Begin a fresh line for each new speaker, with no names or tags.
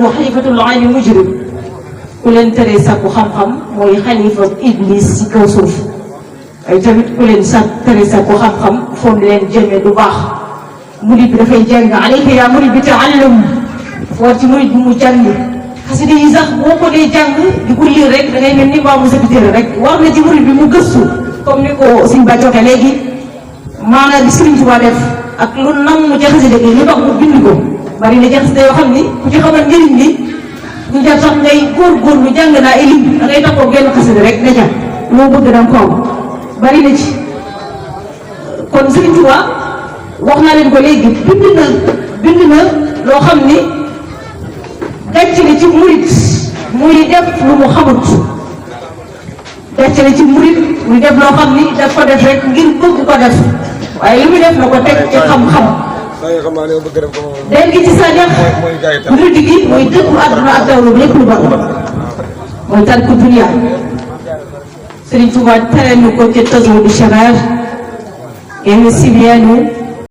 xalifatul aami mujrim ku leen tere sàkku xam-xam mooy xalifa iblis ci kaw suuf ay tamit ku leen tere sàkku xam-xam foog leen jëme du baax. murid bi dafay jàng alayka yaa murid bi taallum war ci murid bi mu jàng xasida yi sax boo ko dee jàng di ko lire rek da ngay mel ni mbaa mu sëbitére rek war na ci murid bi mu gëstu comme ni ko Sëñ Ba joxe léegi maanaam bi Sëriñ Tuubaa def ak lu nam mu ci xasida gi lu tax mu bind ko bari na ci xasida yoo xam ni ku ci xamal njëriñ li du jar sax ngay góorgóorlu jàng naa ay lim da ngay taxaw genn xasida rek ne ca loo bëgg dam ko am bari na ci kon Sëriñ Tuubaa wax naa leen ko léegi bind na loo xam ni gàcce la ci murit muy def lu mu xamut gàcce la ci murit muy def loo xam ni daf ko def rek ngir bëgg ko def waaye li muy def na ko teg ci xam-xam léegi ci sa neex murit gi mooy dëkku àdduna ak dawlu lépp lu bon mooy tarku dunya Sëriñ Tuubaa tere ñu ko ci tasawudu shabaab yenn sibiyaanu